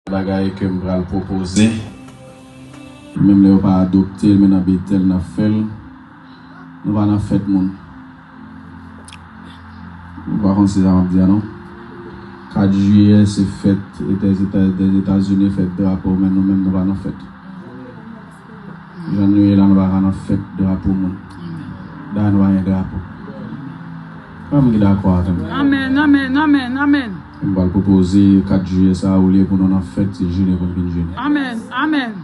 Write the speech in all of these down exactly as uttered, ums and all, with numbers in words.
Bagay ke m pral pwopoze, menm lè yo pa adopte l, men nan Betèl n ap fè l. Nou pa nan fèt moun. Ou pa konn se sa m ap di a non. Kat jiyè se fèt Etazini, fèt drapo, men nou menm nou pa nan fèt. Jan nou ye la, nou pa ka nan fèt drapo moun. Dayè nou pa gen drapo. Kòman ki dakò a tann? Amèn, amèn, amèn, amèn. M pral pwopoze kat jiyè sa a, olye pou nou nan fèt, se jene pou n vin jene. Amèn, amèn.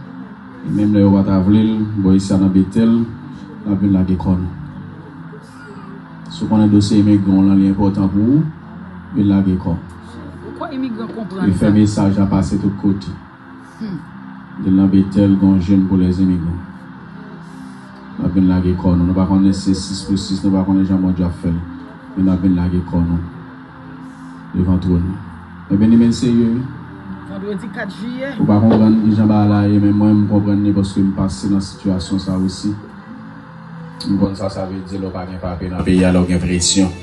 E menm lè yo pa ta vle l, bò isi a nan Betèl, n ap vin lage kò nou. Si w konnen dosye imigran w lan li enpòtan pou ou, vin lage kò. Ou kwè imigran konprann sa? E fè mesaj la pase tout kote. Hmm. Gen nan Betèl, gen yon jèn pou lèzimigran. N ap vin lage kò nou. Nou pa konnen se sis pou sis, nou pa konnen jan Bondye ap fè l. Men n ap vin lage kò nou devan twòn nan. Ebyen, li menm serye, wi. Vandredi kat jiyè. Ou pa konprann ki jan bagay la ye, men mwen, m konprann li paske m pase nan sitiyasyon sa a osi. M konn sa sa vle di lè w pa gen papye nan peyi a, lè w gen presyon.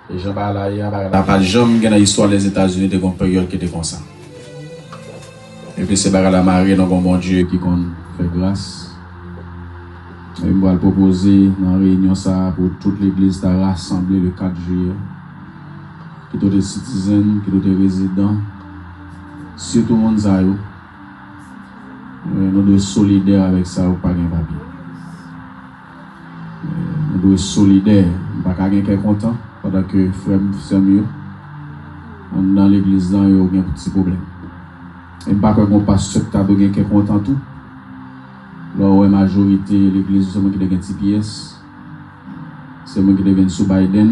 E jan bagay la ye a, bagay la pa t janm gen nan istwa Lèzetazini te gen yon peryòd ki te konsa. Epi se bagay la mare nan yon Bondye ki konn fè gras. E m pral pwopoze nan reyinyon sa a pou tout legliz ta rasanble le kat jiyè. Kit ou te sitizen, kit ou te rezidan, sitou moun sa yo, eh, nou dwe solidè avèk sa yo k pa gen papye. Eh, nou dwe solidè. M pa ka gen kè kontan pandan ke frè m, sè m yo anndan legliz lan yo gen ti pwoblèm. E m pa kwè gen yon pastè k ta dwe gen kè kontan tou. Lè w wè majorite legliz yo se moun ki te gen T P S, se moun ki te vin sou Biden,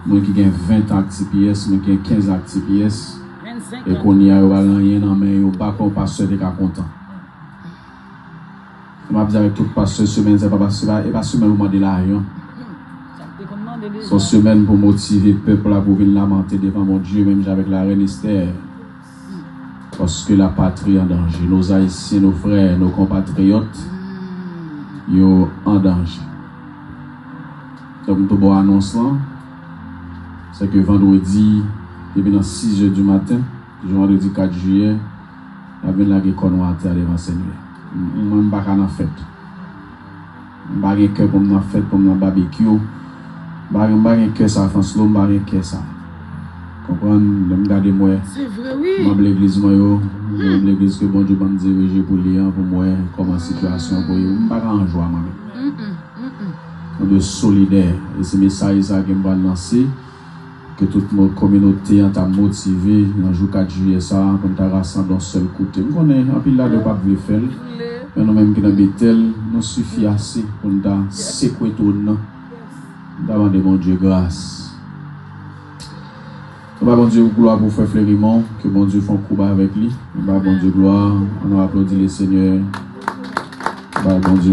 moun ki gen ven tan ak T P S, moun ki gen kenz an ak T P S, e kounye a yo pa gen anyen nan men yo, m pa kwè yon pastè te ka kontan. M ap di avèk tout pastè, semèn sa, e pa, se pa, e pa semèn pou mande lajan. Se yon semèn pou motive pèp la pou vin lamante devan Bondye, menm jan avèk la rèn Estè. Paske la patri an danje. Nos Ayisyen, nos frères, nos compatriotes, yo an danje. Donk, m tou ba w anons lan, se ke vandredi, depi nan sis è di maten, jou vandredi kat jiyè, n ap vin lage kò nou atè a devan Senyè. M, mwen, m pa ka nan fèt. M pa gen kè pou m nan fèt, pou m nan babekyou. M pa gen, m pa gen kè sa, Franslo, m pa gen kè sa. Konprann? Lè m gade, m wè manm legliz mwen yo, manm legliz ke Bondye ban m dirije pou li an, pou m wè kòman sitiyasyon an pou ye. M pa ka an jwa, mwen menm. Nou dwe solidè. E se mesaj sa ke m pral lanse. Ke tout moun, kominote an ta motive nan jou kat jiyè sa a pou n ta rasanble yon sèl kote. M konnen anpil ladan yo p ap vle fè l, men nou menm ki nan Betèl, nou sifi ase pou n ta sekwe twòn nan. Nou ta mande Bondye gras. Nou ba Bondye glwa pou frè Flerimon, ke Bondye fè yon koub avèk li. Nou ba Bondye glwa, ann nou aplodi Lesenyè. Nou ba Bondye